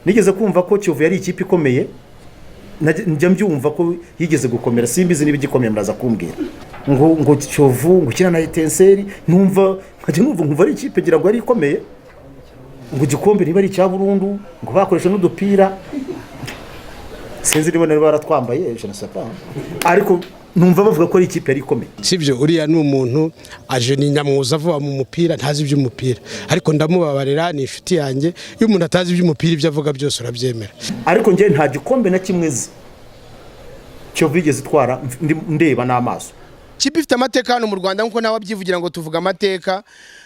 Nigeze kumva ko Kiyovu yari ikipe ikomeye. Njya mbyumva ko yigeze gukomera. Simbizi niba igikomeye, muraza kumbwira. Ngo Kiyovu ngo ukina na Etincelles, numva nkajya numva nkumva ari ikipe, ngira ngo yari ikomeye, ngo igikombe niba ari icya burundu, ngo bakoresha n'udupira, sinzi niba nari baratwambaye, je ne sais pas, ariko numva bavuga ko ari ikipe yari ikomeye. Sibyo, uriya ni umuntu aje ni nyamwuza vuba mu mupira, ntazi iby'umupira, ariko ndamubabarira, ni inshuti yanjye. Iyo umuntu atazi iby'umupira, ibyo avuga byose urabyemera. Ariko njye nta gikombe na kimwe nzi Kiyovu yigeze itwara ndeba n'amaso. Kipe ifite amateka hano mu Rwanda, nk'uko nawe abyivugira ngo tuvuga amateka.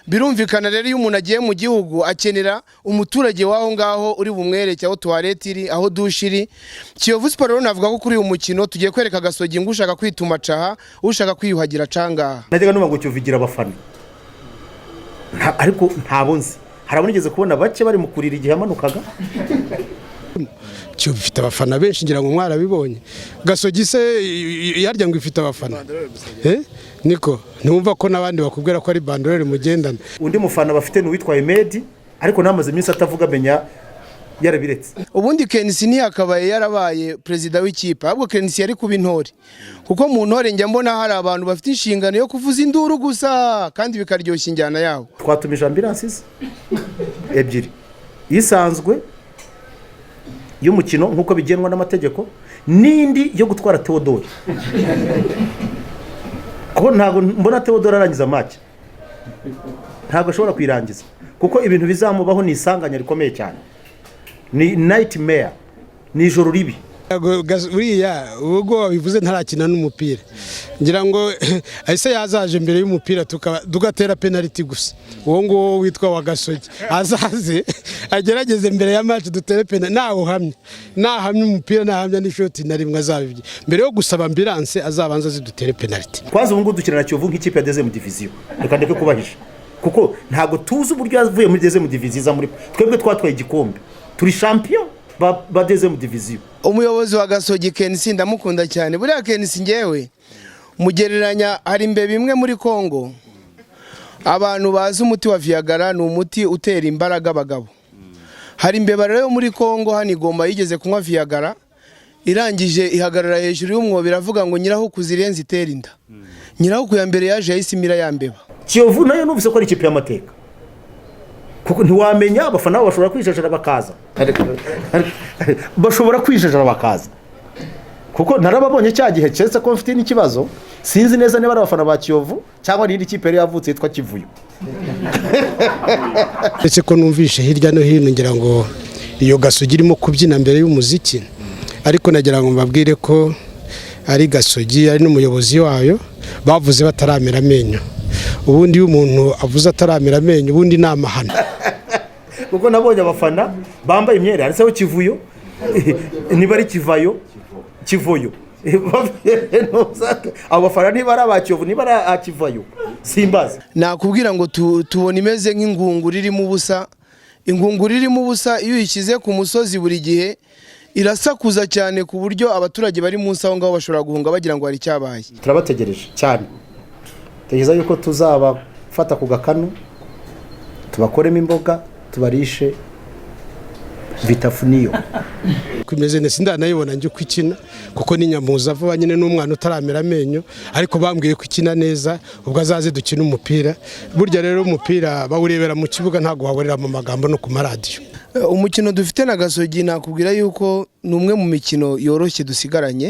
Birumvikana rero, iyo umuntu agiye mu gihugu akenera umuturage w'aho ngaho uri bumwereke aho toilette iri, aho douche iri. Kiyovu Sport rero, navuga ko kuri uyu mukino tugiye kwereka Gasogi ngo ushaka kwituma acaha, ushaka kwiyuhagira acangaha. Najyaga numva ngo Kiyovu igira abafana. Ariko ntabo nzi. Hari abo nigeze kubona bake bari mu kurira igihe yamanukaga. Kiyovu ifite abafana benshi, ngira ngo mwarabibonye. Gasogi se yarya ngo ifite abafana? Niko ntiwumva ko n'abandi bakubwira ko ari banderole mugendana? Undi mufana bafite ni uwitwaye Medi, ariko namaze iminsi atavuga, amenya yarabiretse. Ubundi KNC ntiyakabaye yarabaye perezida w'ikipe, ahubwo KNC yari kuba intore, kuko mu ntore njya mbona hari abantu bafite inshingano yo kuvuza induru gusa kandi bikaryoshya injyana yabo. Twatumije ambulance ebyiri, isanzwe y'umukino nk'uko bigenwa n'amategeko, n'indi yo gutwara Theodore, kuko ntabwo mbona Theodore arangiza match. Ntabwo ashobora kuyirangiza, kuko ibintu bizamubaho ni isanganya rikomeye cyane, ni nightmare, ni ijoro ribi. Uriya ubwo wabivuze ntarakina n'umupira, ngira ngo ese yazaje mbere y'umupira tugatera penaliti gusa. Uwo nguwo witwa wa Gasogi azaze agerageze mbere ya match dutere penaliti, nawuhamye, nahamye umupira, nahamya n'ishoti na rimwe azabibye. Mbere yo gusaba ambulance azabanza zidutere penaliti. Kwanza ubu ngubu dukina na Kiyovu nk'ikipe ya deuxième division. Reka ndeke kubahisha, kuko ntabwo tuzi uburyo yavuye muri deuxième division iza muri twebwe. Twatwaye igikombe, turi champion ba deuxième division. Umuyobozi wa Gasogi KNC ndamukunda cyane. Buriya KNC ngewe mugereranya, hari imbeba imwe muri Congo, abantu bazi umuti wa Viagra, ni umuti utera imbaraga abagabo. Hari imbeba rero yo muri Congo hano igomba yigeze kunywa Viagra, irangije ihagarara hejuru y'umwobo, iravuga ngo nyiraho kuzirenza itera inda. Nyiraho ku ya mbere yaje yahise imira ya mbeba. Kiyovu nayo numvise ko ari ikipe y'amateka, kuko ntiwamenya, abafana babo bashobora kwijajara bakaza, bashobora kwijajara bakaza, kuko narababonye cya gihe. Keretse ko mfite n'ikibazo, sinzi neza niba ari abafana ba Kiyovu cyangwa n'indi kipe yari yavutse yitwa Kivuyo. Uretse ko numvishe hirya no hino, ngira ngo iyo Gasogi irimo kubyina mbere y'umuziki, ariko nagira ngo mbabwire ko ari Gasogi, ari n'umuyobozi wayo, bavuze bataramera amenyo. Ubundi iyo umuntu avuze ataramera amenyo, ubundi ni amahano. Kuko nabonye abafana bambaye imyenda yanditseho Kivuyo, niba ari Kivayo, Kivoyo. Abo bafana niba ari aba Kiyovu, niba ari Akivayo, simbazi. Nakubwira ngo tubona imeze nk'ingunguru irimo ubusa. Ingunguru irimo ubusa, iyo uyishyize ku musozi, buri gihe irasakuza cyane, ku buryo abaturage bari munsi aho ngaho bashobora guhunga bagira ngo hari icyabaye. Turabategereje cyane. Tegereza yuko tuzabafata ku gakanu, tubakoremo imboga, tubarishe vitafuniyo. Imeze neza, sindanayibona njye uko ikina, kuko ni nyamuza vuba nyine, n'umwana utaramera amenyo, ariko bambwiye ko ikina neza. Ubwo azaze dukine umupira. Burya rero umupira bawurebera mu kibuga, ntabwo wawurera mu magambo no ku maradiyo. Umukino dufite na Gasogi, nakubwira yuko ni umwe mu mikino yoroshye dusigaranye.